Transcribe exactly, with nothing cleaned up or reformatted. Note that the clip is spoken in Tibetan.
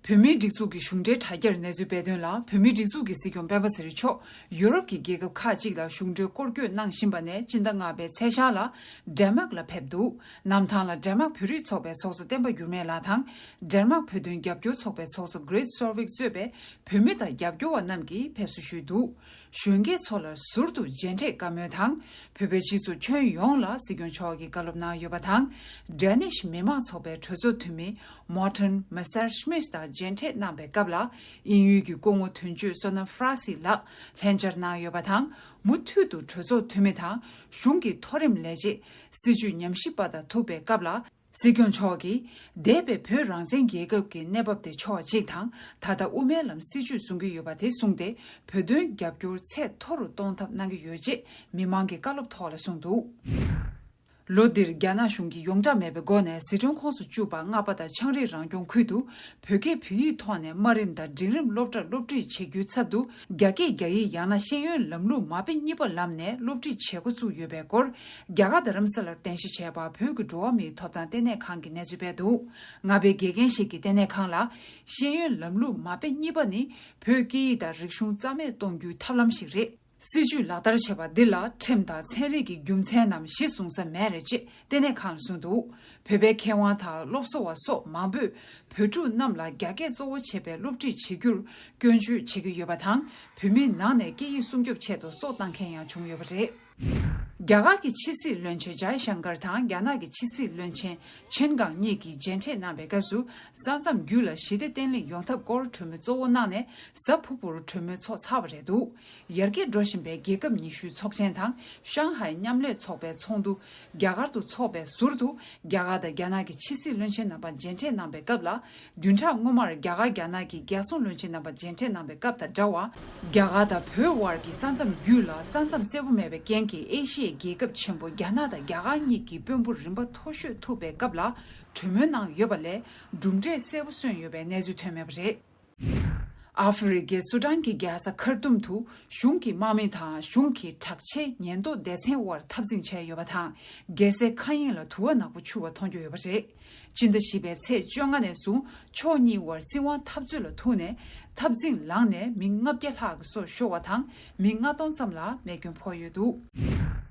བོད་མིའི་སྒྲིག་འཛུགས་ཀྱི་གཞུང་འབྲེལ་དྲ་རྒྱར་གནས་ཚུལ་སྤེལ་དོན་ལ། བོད་མིའི་སྒྲིག་འཛུགས་ཀྱི་སྲིད་སྐྱོང་སྤེན་པ་ཚེ་རིང་མཆོག་ཡུ་རོབ་ཀྱི་རྒྱལ་ཁབ་ཁག་ཅིག་ལ་གཞུང་འབྲེལ་སྐོར་སྐྱོད་གནང་བཞིན་པ་ནས། སྤྱི་ཟླ་ལྔ་པའི་ཚེས་ཤར་ལ་ཌེན་མཱག་ལ་ཕེབས་འདུག། གནམ་ཐང་ལ་ཌེན་མཱག་བོད་རིགས་ཚོགས་པའི་ཚོགས་གཙོ་བསྟན་པ་འགྱུར་མེད་ལགས་དང་། ཌེན་མཱག་བོད་དོན་རྒྱབ་སྐྱོར་ཚོགས་པའི་ཚོགས་གཙོ་གྷི་རེད་སོར་ཝིག་གཙོས་པའི་བོད་མི་དང་རྒྱབ་སྐྱོར་བ་རྣམས་ཀྱིས་ཕེབས་བསུ་ཞུས་འདུག། གཞོན་སྐྱེས་ཚོ་ལ་ཟུར་དུ་མཇལ་འཕྲད་བཀའ་མོལ་དང་། བོད་པའི་སྤྱི་ཚོགས་ཁྱོན་ཡོངས་ལ་སྲིད་སྐྱོང་མཆོག་གིས་བཀའ་སློབ་གནང་ཡོད་པ་དང་། ཌེ་ནིཤ་མི་མང་ཚོགས་པའི་གྲོས་ཚོགས་འཐུས་མི་Morten Messerschmidt དང་མཇལ་འཕྲད་གནང་པའི་སྐབས་ལ། དབྱིན་ཡུལ་གྱི་སྐུ་ངོ་དོན་གཅོད་བསོད་ནམས་ཧྥ་ར་སི་ལགས་ལྷན་བཅར་གནང་ཡོད་པ་དང་། མུ་མཐུད་དུ་གྲོས་ཚོགས་འཐུས་མི་དང་གཞུང་གི་མཐོ་རིམ་ལས་བྱེད། སྲིད་བྱུས་ཉམས་ཞིབ་པ་དང་ཐུག་པའི་སྐབས་ལ། སྲིད་སྐྱོང་མཆོག་གིས། འདས་པའི་བོད་རང་བཙན་རྒྱལ་ཁབ་ཀྱི་གནས་བབ་དེ་ཕྱོགས་གཅིག་དང་། ད་ལྟ་དབུ་མའི་ལམ་སྲིད་བྱུས་བཟུང་གི་ཡོད་པ་དེ་བཟུང་སྟེ། བོད་དོན་རྒྱབ་སྐྱོར་ཚད་མཐོ་རུ་གཏོང་ཐབས་གནང་གི་ཡོད་ཅེས་མི་མང་གི་བཀའ་སློབ་ཐོག་ལ་གསུངས་འདུག། ལོ་འདིར་རྒྱ་ནག་གཞུང་གིས་ཡོངས་གྲགས་མེད་པའི་སྒོ་ནས་ཟི་ཁྲོན་ཁོངས་སུ་བཅུག་པ་ལྔ་པ་དང་ཆའང་རིགས་རང་སྐྱོང་ཁུལ་དུ། བོད་སྐད་བོད་ཡིག་ཐོག་ནས་དམའ་རིམ་དང་འབྲིང་རིམ་སློབ་གྲྭར་སློབ་ཁྲིད་བྱེད་རྒྱུའི་ཚབ་ཏུ། རྒྱ་སྐད་རྒྱ་ཡིག་ཡང་ན་ཤེས་ཡོན་ལམ་ལུགས་མ་དཔེ་གཉིས་པ་ལམ་ནས་སློབ་ཁྲིད་བྱེད་འགོ་བཙུགས་ཡོད་པའི་སྐོར། རྒྱ་གར་དང་རམ་ས་ལར་རྟེན་གཞི་བྱས་པ་བོད་ཀྱི་འགྲོ་བ་མིའི་ཐོབ་ཐང་ལྟེ་གནས་ཁང་གིས་གནས་ཚུལ་སྤེལ་འདུག། རྔ་པའི་དགེ་རྒན་ཞིག་གིས་ལྟེ་གནས་ཁང་ལ། ཤེས་ཡོན་ལམ་ལུགས་མ་དཔེ་གཉིས་པ་ནི་བོད་སྐད་ཡིག་དང་རིག་གཞུང་རྩ་མེད་གཏོང་རྒྱུའི་ཐབས་ལམ་ཞིག་རེད། སྲིད་བྱུས་ལག་བསྟར་བྱས་པ་འདི་ལ་ཁྲིམས་དང་ཚན་རིག་གི་རྒྱུ་མཚན་ནམ་གཞི་བཟུང་ས་མེད་རེད་ཅེས་ལྟེ་གནས་ཁང་ལ་གསུངས་འདུག། བོད་པའི་མཁས་དབང་དང་སློབ་གསོ་བ་སོགས་མང་པོས་བོད་ཕྲུག་རྣམས་ལ་རྒྱ་སྐད་གཙོ་བོ་བྱས་པའི་སློབ་ཁྲིད་བྱེད་རྒྱུར་སྐྱོན་བརྗོད་བྱེད་ཀྱི་ཡོད་པ་དང་། བོད་མིའི་ནང་ནས་སྐད་ཡིག་སྲུང་སྐྱོབ་ཆེད་དུ་སྲོག་བཏང་མཁན་ཡང་བྱུང་ཡོད་པ་རེད། རྒྱ་གར་གྱི་ཕྱི་སྲིད་བློན་ཆེན་ཇའི་ཤང་ཀར་དང་རྒྱ་ནག་གི་ཕྱི་སྲིད་བློན་ཆེན་ཆན་ཀང་གཉིས་ཀྱིས་མཇལ་འཕྲད་གནང་པའི་སྐབས་སུ། ས་མཚམས་བརྒྱུད་ལ་ཞི་བདེ་བརྟན་ལྷིང་ཡོང་ཐབས་སྐོར་གྲོས་མོལ་གཙོ་བོ་གནང་ནས། གཟའ་ཕུར་བུར་གྲོས་མོལ་ཚོགས་ཚར་བ་རེད་འདུག། ཡར་རྒྱས་འགྲོ་བཞིན་པའི་རྒྱལ་ཁབ་ཉི་ཤུའི་ཚོགས་ཆེན་དང་ཤང་ཧའེ་མཉམ་ལས་ཚོགས་པའི་ཚོགས་འདུ་རྒྱ་གར་དུ་འཚོགས་པའི་ཟུར་དུ། རྒྱ་གར་དང་རྒྱ་ནག་གི་ཕྱི་སྲིད་བློན་ཆེན་རྣམ་པ་མཇལ་འཕྲད་གནང་པའི་སྐབས་ལ། བདུན་ཕྲག་སྔོན་མར་རྒྱ་གར་རྒྱ་ནག་གི་རྒྱལ་སྲུང་བློན་ཆེན་རྣམ་པ་མཇལ་འཕྲད་གནང་པའི་སྐབས་དང་འདྲ་བར། རྒྱ་གར་དང་བོད་དབར་གྱི་ས་མཚམས་བརྒྱུད་ལ་ས་མཚམས་གསལ་པོ་མེད་པའི་རྐྱེན་གྱིས། ཨེ་ཤི་ཡའི་རྒྱལ་ཁབ་ཆེན་པོ་རྒྱ་ནག་དང་རྒྱ་གར་གཉིས་ཀྱི་དཔོན་པོ་རིམ་པ་མཐོ་ཤོས་ཐུག་པའི་སྐབས་ལ་གྲོས་མོལ་གནང་ཡོད་པ་ལས། གྲུབ་འབྲས་གསལ་པོ་སོན་ཡོད་པའི་གནས་ཚུལ་ཐོན་མེད་པ་རེད། ཨ་ཧྥེ་རི་ཁའི་སུ་ཌན་གྱི་རྒྱལ་ས་ཁར་ཏུམ་དུ་གཞུང་གི་དམག་མི་དང་གཞུང་གི་དྲག་ཆས་ཉེན་རྟོག་སྡེ་ཚན་དབར་འཐབ་འཛིང་བྱས་ཡོད་པ་དང་། རྒྱལ་སའི་མཁའ་དབྱིངས་ལ་དུ་བ་ནག་པོ་འཕྱུར་བ་མཐོང་རྒྱུ་ཡོད་པ་རེད། སྤྱི་ཟླ་བཞི་པའི་ཚེས་བཅོ་ལྔ་ནས་བཟུང་ཕྱོགས་གཉིས་དབར་སྲིད་དབང་འཐབ་རྩོད་ལ་ཐུག་ནས། འཐབ་འཛིང་ལངས་ནས་མི་ལྔ་བརྒྱ་ལྷག་གི་སྲོག་ཤོར་བ་དང་། མི་ལྔ་སྟོང་ཙམ་ལ་རྨས་སྐྱོན་ཕོག་ཡོད་འདུག།